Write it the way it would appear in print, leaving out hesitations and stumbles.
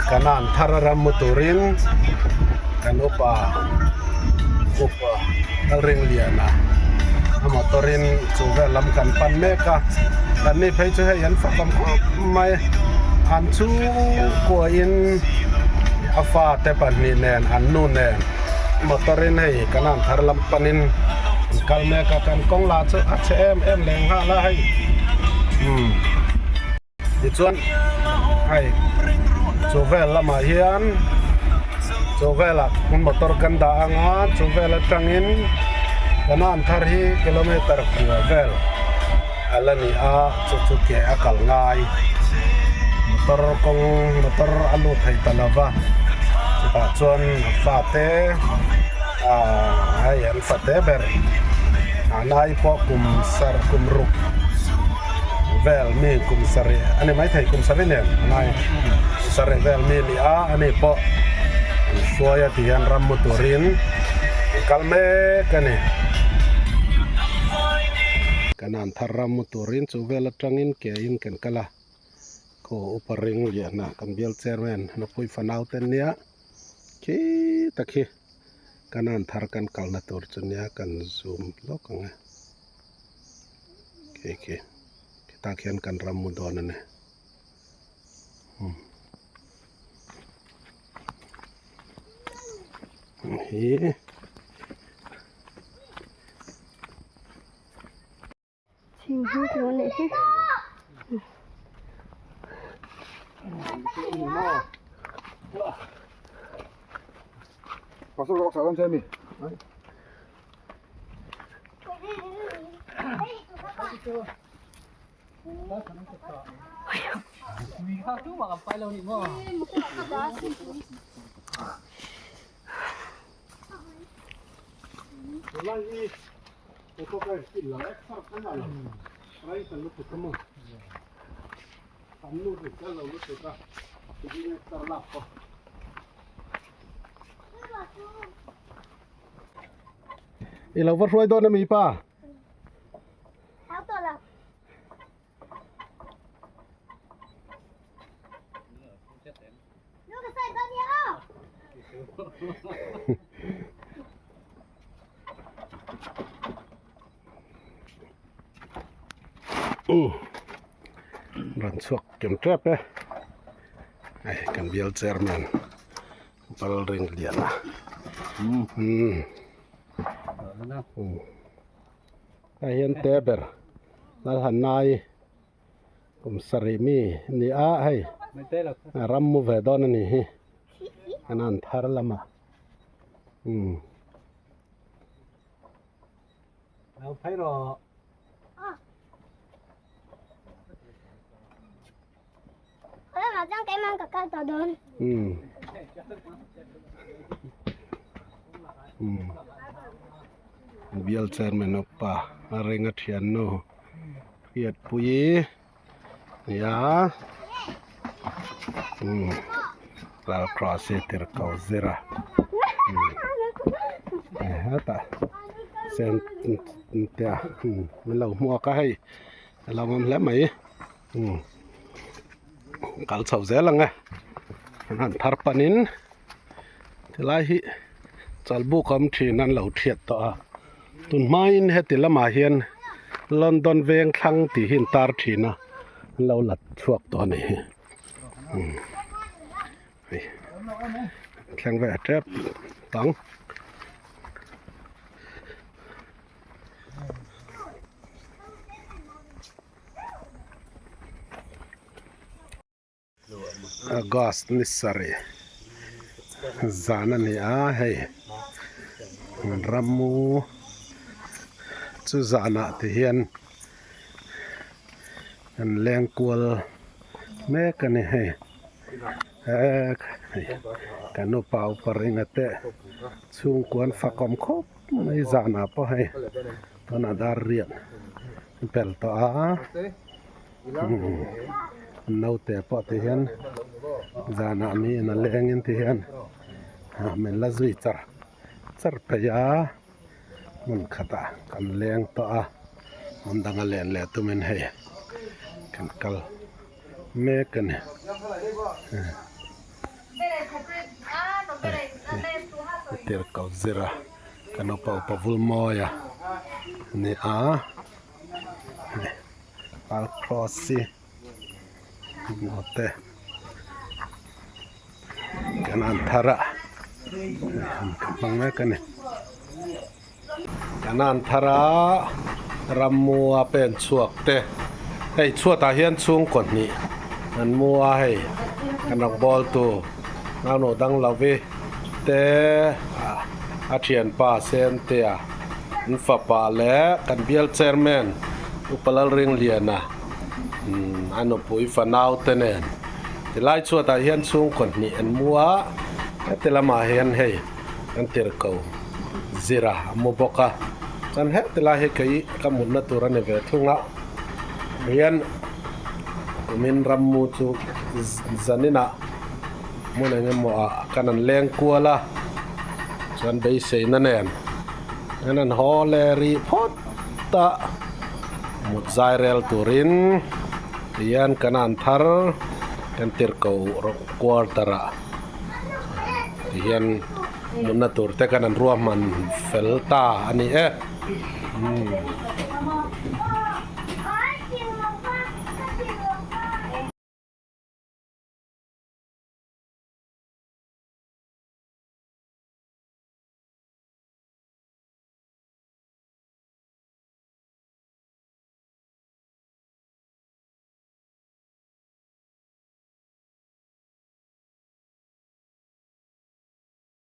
Kanan thar a ram mu turin kan upa upa Lalringliana a motor in chu vel lam kan pan mek a kan ni phei chu hei an fakawm khawp mai an chhungkua in a fate pahnih nen an nu nen motor in hei kanan thar lam panin an kal mek a kan kawng lah chu a chhe em em leh nghal a hei umm. Tichuan hei chu vel lamah hian chu velah motor kan dah ang a chu vel atangin kanan thar hi kilometer kua vel a la ni a chu chu ke a kal ngai motor kawng motor a lut thei ta lo va chutah chuan fate ah hei an fate ber a nai pawh kum sar kum ruk. Vel mi kum sarih a ni maithei kum sarih nen a ngai sarih vel mi a ni a ani pawh an hruai a ti hian ram mu turin an kal mek a ni. Kan an thar ram mu turin chu vel atangin ke in kan kal a khaw upa ring lian a kan bial chairman Nupui fanau te nia khi tak hi kan an thar kan kalna tur chu nia kan zoom lawk ang e. Khi khi khitah khian kan ram mu dawn a ni umm hi Chhing hi ka lo neih hi. I lo va hruai dawn a mi pa? Rawn chhuak kem tep e hei kan bial chairman Lalringliana umm hei hian te ber Lalhanai kum sarih mi a ni a hei ram mu ve dawn a nih hi an han thar lamah umm. Bial chairman upa a ring a thiannu hriatpui nia lal cross hi tirhkoh zir a hetah sen te min lo hmuak a hei a lo awm hle mai. Umm kal chho zel ang e an han thar panin tilai hi chalbuk awm thin an lo thiat tawh a tun hmain heti lamah hian London veng thlang tih hi an tar thin a an lo la chhuak tawh a ni hi umm hei thleng ve tep tang. August ni sarih zan a ni a hei rammu chu zanah ti hian an leng kual mek a ni hei kan upa upa ringa te chhungkua an fakawm khawp mai zanah pawh hei tunah dar riat pel tawh a naute pawh ti hian zanah miin a leng in ti hian min la zui char char phei a hmun khatah kan leng tawh a hmun danga len leh tumin hei kan kal mek a ni. Tir ko zir a kan upa upa vul mawi a ni a al cross hi naute kan an thar a kan hmang mek a ni. Kan an thar a rammua pen chhuak te hei chhuatah hian chhungkaw hnih an mu a hei kan rawng bawl tu nauno dang lovi te a thianpa Sentea an fapa leh kan bial chairman Upa Lalringliana a nupui fanau te nen tilai chhuatah hian chhungkaw hnih an mu a heti lamah hian hei Kan tir ko zira a mu bawk a, chuan heti lai hi kei ka mutna tur a ni ve thung a, hian kumin rammu chu zaninah hmun eng emaw ah kan an leng kual a, chuan beiseina nen hian an haw leh rih phawt a, mut zai rel turin tihian kan an thar kan tir ko quarter ah. Tihian mutna tur te khan an ruahman fel ta a ni e. Umm.